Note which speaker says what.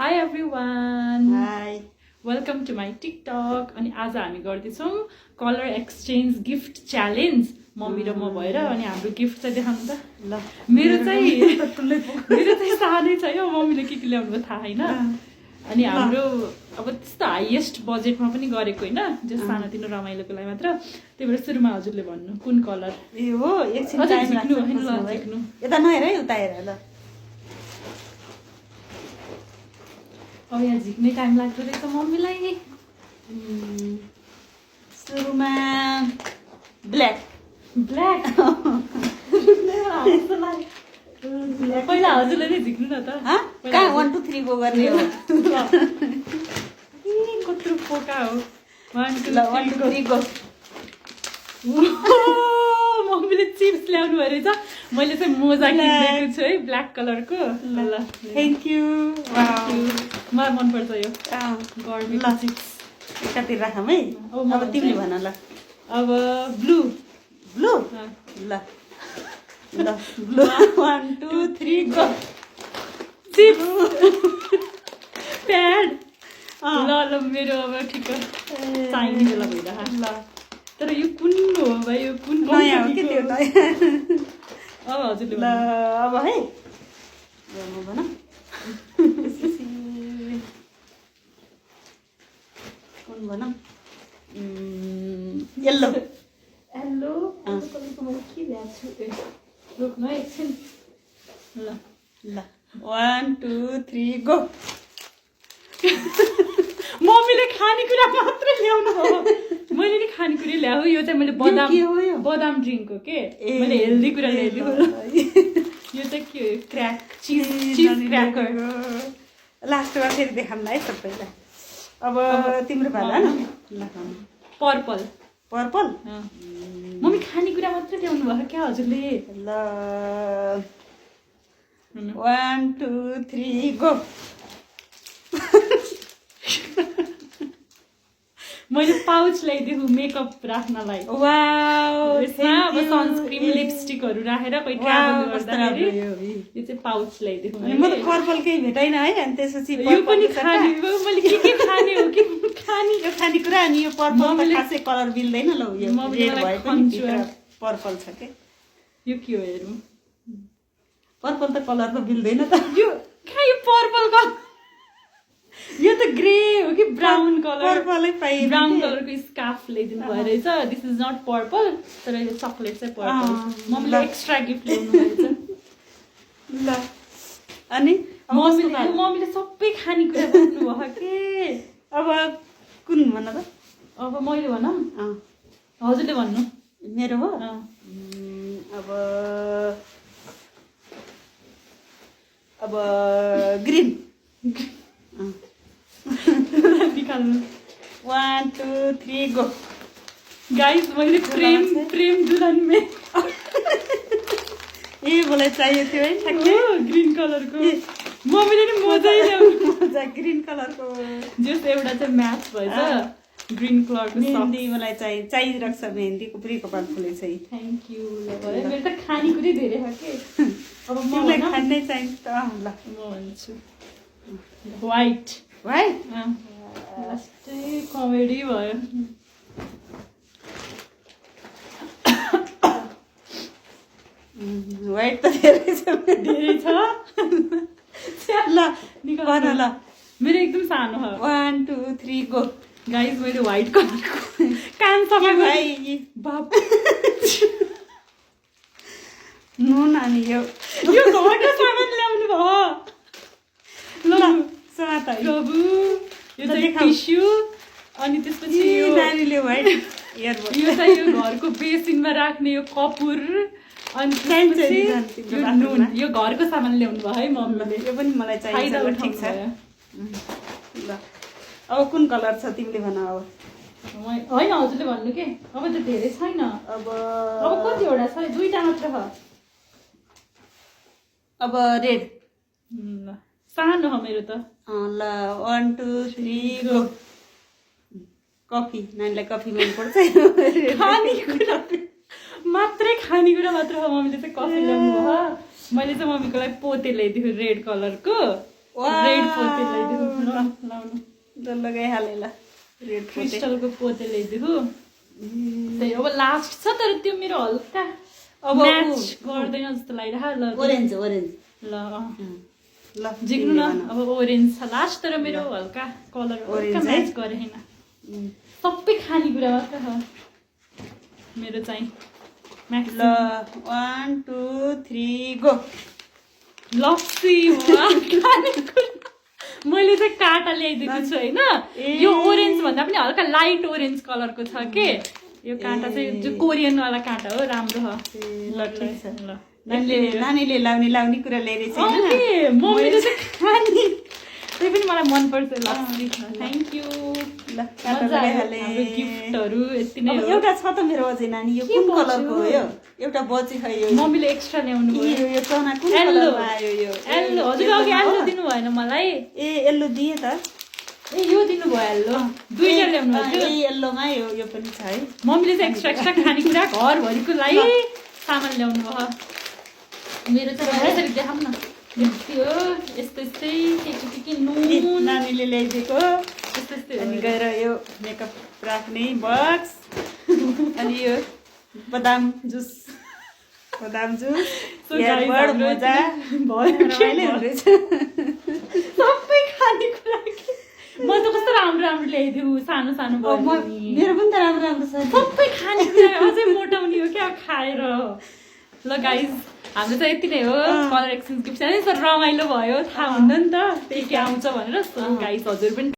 Speaker 1: Hi everyone.
Speaker 2: Hi.
Speaker 1: Welcome to my TikTok. अनि आज हामी गर्दैछौँ colour exchange gift challenge mummy र म भएर अनि हाम्रो गिफ्ट चाहिँ देखाउनु त
Speaker 2: ल
Speaker 1: मेरो चाहिँ सानै छ यो मम्मीले के ल्याउनु थाहा हैन अनि हाम्रो अब त्यस्तो हाईएस्ट बजेटमा पनि गरेको हैन जस सानोतिनो रमाइलोको लागि मात्र त्यही भएर सुरुमा हजुरले भन्नु कुन कलर
Speaker 2: ए हो एकछिन टाइम लाग्छ यता नहेर है उता हेर ल
Speaker 1: अब यहाँ झिक्ने टाइम लाग्दो रहेछ मम्मीलाई
Speaker 2: सुरुमा ब्ल्याक
Speaker 1: ब्ल्याक पहिला हजुरले नै झिक्नु न त
Speaker 2: कहाँ 1 2 3 गो गर्ने हो
Speaker 1: कत्रो पोका हो 1 2 3
Speaker 2: गो
Speaker 1: मम्मीले चिप्स ल्याउनु भएछ मैले चाहिँ मोजा किनेको छु है ब्ल्याक कलरको ल
Speaker 2: थ्याङ्क यू
Speaker 1: मलाई मन पर्छ यो गर्मी चिप्स
Speaker 2: एकातिर राखौँ है अब तिमीले भन ल
Speaker 1: अब ब्लू
Speaker 2: ब्लू ल ल ब्लू 1 2 3 गो
Speaker 1: चिप्स प्याड ल मेरो अब ठिक चाहिने बेला भइरह
Speaker 2: ल
Speaker 1: तर यो कुन हो भाइ यो कुन
Speaker 2: नयाँ हो कि त्यो नयाँ
Speaker 1: अब हजुरले
Speaker 2: ल अब है म भन कुन भनौँ येल्लो
Speaker 1: हेलो कलरको मैले के ल्याएको छु रोक्नु है एकछिन ल
Speaker 2: ल 1 2 3 गो
Speaker 1: मम्मीले खानेकुरा मात्रै ल्याउनु हो मैले नि खानेकुरा ल्याऊ यो चाहिँ मैले बदाम ड्रिङ्क हो के मैले हेल्दी कुरा ल्याइदिएको यो चाहिँ के हो क्र्याक चिज क्र्याकर
Speaker 2: लास्टमा फेरि देखाउँ है सबैलाई अब तिम्रो पाला न
Speaker 1: पर्पल
Speaker 2: पर्पल
Speaker 1: मम्मी खानेकुरा मात्रै ल्याउनु भयो क्या हजुरले
Speaker 2: ल 1 2 3 गो
Speaker 1: मैले पाउच ल्याइदिएको मेकअप राख्नलाई
Speaker 2: वाउ
Speaker 1: यसमा अब सनस्क्रिन लिपस्टिकहरू राखेर कोही ट्राभल गर्दाखेरि यो चाहिँ पाउच ल्याइदिएको
Speaker 2: म त पर्पलकै भेटाइन है अनि त्यसपछि
Speaker 1: यो पनि खाने मैले के खाने हो कि खाने
Speaker 2: यो खानेकुरा अनि यो पर्पल खासै कलर मिल्दैन ल यो रेड भए पनि पर्पल छ के
Speaker 1: यो के हो हेरौँ
Speaker 2: पर्पल त कलर त मिल्दैन त
Speaker 1: यो खै पर्पल कलर यो त ग्रे हो कि ब्राउन कलर
Speaker 2: पर्पलै पाइ
Speaker 1: ब्राउन कलरको स्कार्फ ल्याइदिनु भयो रहेछ दिस इज नट पर्पल तर यो चक्लेट चाहिँ पर्पल मम्मीले एक्स्ट्रा गिफ्ट ल्याउनु भएछ
Speaker 2: ल अनि
Speaker 1: मम्मीले सबै खानेकुरा बोक्नु भयो के
Speaker 2: अब कुन भन त
Speaker 1: अब मैले भनौँ हजुरले भन्नु
Speaker 2: मेरो हो अब ग्रिन
Speaker 1: निकाल्नु
Speaker 2: 1 2 3 गो
Speaker 1: गाइस मैले प्रेम दुल्हन में
Speaker 2: ए मलाई चाहियो थियो है ठ्याक्कै
Speaker 1: ग्रीन कलरको मम्मीले नि मोजा ल्याउनु
Speaker 2: मोजा ग्रीन कलरको
Speaker 1: जस एउटा चाहिँ म्याच भएछ ग्रीन कलरको
Speaker 2: मेहन्दी मलाई चाहिरहेको छ मेहन्दीको पुरै कपाल फुले चाहिँ
Speaker 1: थ्याङ्क यू ल मेरो त खानेकुरै धेरै छ के अब
Speaker 2: मलाई खानै चाहिन्छ त ल
Speaker 1: म भन्छु व्हाइट लास्टै कमेडी भयो
Speaker 2: व्हाइट त धेरै छ ल निकाल ल
Speaker 1: मेरो एकदम सानो हो
Speaker 2: 1 2 3 गो
Speaker 1: गाइस मैले व्हाइट कलरको कान सबै
Speaker 2: भाइ
Speaker 1: बाप
Speaker 2: नुन अनि यो
Speaker 1: घरको सामान ल्याउनु भयो
Speaker 2: ल सात है
Speaker 1: प्रभु यो चाहिँ टिस्यु अनि त्यसपछि यो
Speaker 2: नानीले व्हाइट एयरबड
Speaker 1: यो चाहिँ यो घरको बेसिनमा राख्ने यो कपुर अनि त्यसपछि यो नुन यो घरको सामान ल्याउनु भयो है मम्मीले
Speaker 2: यो पनि मलाई चाहिन्छ ठिक छ ल अब कुन कलर छ तिमीले भन अब
Speaker 1: होइन हजुरले भन्नु के अब त धेरै छैन अब कतिवटा छ दुईटा मात्र छ
Speaker 2: अब रेड
Speaker 1: सानो हो मेरो त
Speaker 2: ल 1 2 3 गो कफी नानीलाई कफी मनपर्छ
Speaker 1: खानेकुरा मात्रै खानेकुरा मात्र हो मम्मीले चाहिँ कफी ल्याउनु भयो मैले चाहिँ मम्मीको लागि पोते ल्याइदिएको रेड कलरको रेड पोते ल्याइदिएको लाउनु
Speaker 2: ल लगाइहाले ल रेड पोते
Speaker 1: क्रिस्टलको पोते ल्याइदिएको त्यही अब लास्ट छ तर त्यो मेरो हल्का
Speaker 2: अब
Speaker 1: म्याच गर्दैन जस्तो लागिरह ल
Speaker 2: ओरेन्ज
Speaker 1: ल
Speaker 2: ल
Speaker 1: जिग्नु न अब ओरेन्ज छ लास्ट तर मेरो हल्का कलर हल्का म्याच गरेन सबै खानेकुरा मात्र छ मेरो चाहिँ म्याक्स
Speaker 2: ल 1 2 3 गो
Speaker 1: लप्सी मैले चाहिँ काँटा ल्याइदिएको छु होइन यो ओरेन्ज भन्दा पनि हल्का लाइट ओरेन्ज कलरको छ के यो काँटा चाहिँ जो कोरियन वाला काँटा हो राम्रो छ
Speaker 2: ल ठिक छ ल नानीले लाउने कुरा ल्याइरहेछ
Speaker 1: मम्मीले चाहिँ खाने त्यही पनि मलाई मनपर्छ लप्सी थ्याङ्क यू
Speaker 2: ल काँटा लगाइहाले
Speaker 1: गिफ्टहरू यति नै हो
Speaker 2: एउटा छ त मेरो अझै नानी यो कुन कलरको हो यो एउटा बची खै यो
Speaker 1: मम्मीले एक्स्ट्रा ल्याउनु भयो
Speaker 2: यो चना कुन कलरमा आयो यो
Speaker 1: एल्लो हजुर अघि एल्लो दिनु भएन मलाई
Speaker 2: ए येल्लो दिए त
Speaker 1: ए यो दिनु भयो एल्लो दुईटा ल्याउनु भयो
Speaker 2: ए येल्लोमा यो पनि छ है
Speaker 1: मम्मीले चाहिँ एक्स्ट्रा खानेकुरा घरभरिको लागि सामान ल्याउनु भयो मेरो चाहिँ यसरी देखाउँ न यति हो यस्तो यस्तै के नुन
Speaker 2: नानीले ल्याइदिएको
Speaker 1: यस्तो यस्तै
Speaker 2: अनि गएर यो मेकअप राख्ने बक्स अनि यो बदाम जुस एयरबड मोजा रमाइलो हुँदैछ
Speaker 1: सबै खानेकुरा म त कस्तो राम्रो राम्रो ल्याइदिउ सानो सानो
Speaker 2: मेरो पनि त राम्रो राम्रो छ
Speaker 1: सबै खानेकुरा अझै मोटाउने हो क्या खाएर ल गाइज हाम्रो चाहिँ यति नै हो कलर एक्सचेन्ज गिफ्ट तर रमाइलो भयो थाहा हुँदैन नि त के आउँछ भनेर गाइज हजुर पनि